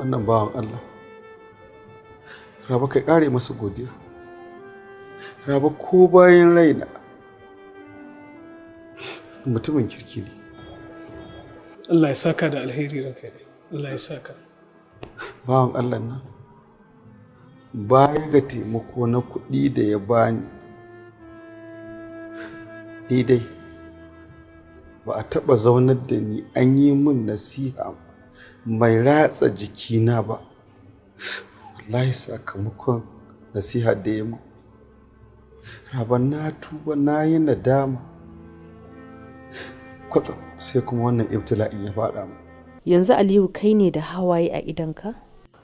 Wannan bawan Allah, Rabe, kai kare masa godiya. Rabe, ko bayan raina, mutumin kirki ne. Allah ya saka da alheri, ranka ne. Allah ya saka. Bawan Allah nan, baya ga taimako na kuɗi da ya bani, ni dai ba a taɓa zaunar da ni an yi min nasiha mai ratsa jikina ba. Wallahi sakamakon nasiha da ya min, Rabe, na tuba, na yi nadama. Kwatsam sai kuma wannan ibtila'in ya faɗa mu. Yanzu Aliyu, kai ne da hawaye a idonka?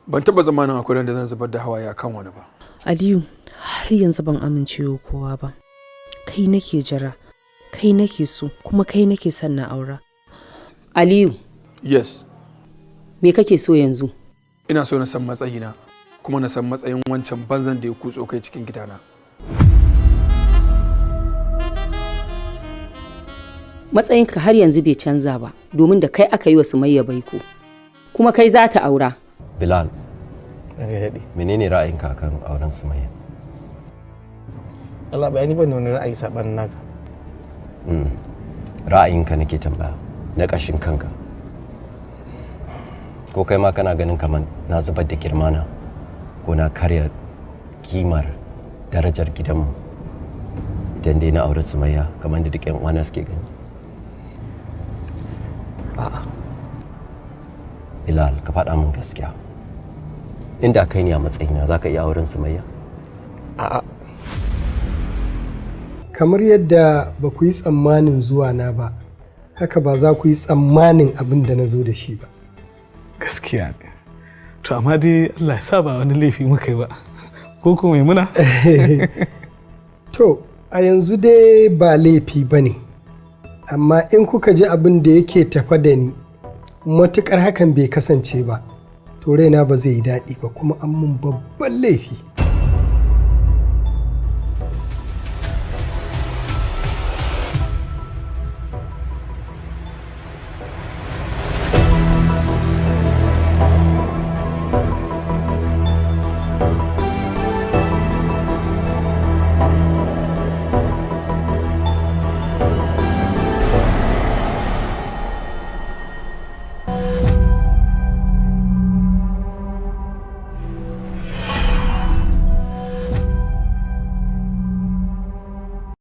Ban taba zamanin akwai ran da zan zubar da hawaye akan wani ba. Aliyu, har yanzu ban amincewa kowa ba. Kai nake jira, kai nake so, kuma kai nake son na aura. Aliyu. Yes. Me kake so yanzu? Ina so na san matsayina, kuma na san matsayin wancan banzan da ya kutso kai cikin gidana. Matsayinka har yanzu bai canza ba, domin da kai aka yi wa Sumayya baiko. Kuma kai za ta aura. Bilal, Ranka daɗe. menene ra'ayinka akan auren Sumayya? Allah bayani, ban da wani ra'ayi saɓanin naka. Ra'ayinka nake tambaya, na ƙashin kanka. Ko kai ma kana ganin kamar na zubar da girmana ko na karya kimar darajar gidanmu idan dai na aure Sumayya kamar da duk 'yan uwana suke gani? A'a. Bilal, ka faɗa min gaskiya. Inda kai ne a matsayina, za ka iya auren Sumayya? A'a. Kamar yadda ba ku yi tsammanin zuwa na ba, haka ba za ku yi tsammanin abin da na zo da shi ba. Gaskiya ne. To amma dai Allah ya sa ba wani laifi muka yi ba. Ko kuma muna? To, a yanzu dai ba laifi ba ne, amma in kuka ji abin da yake tafa da ni, matukar hakan bai kasance ba, to raina ba zai yi daɗi ba, kuma an mun babban laifi.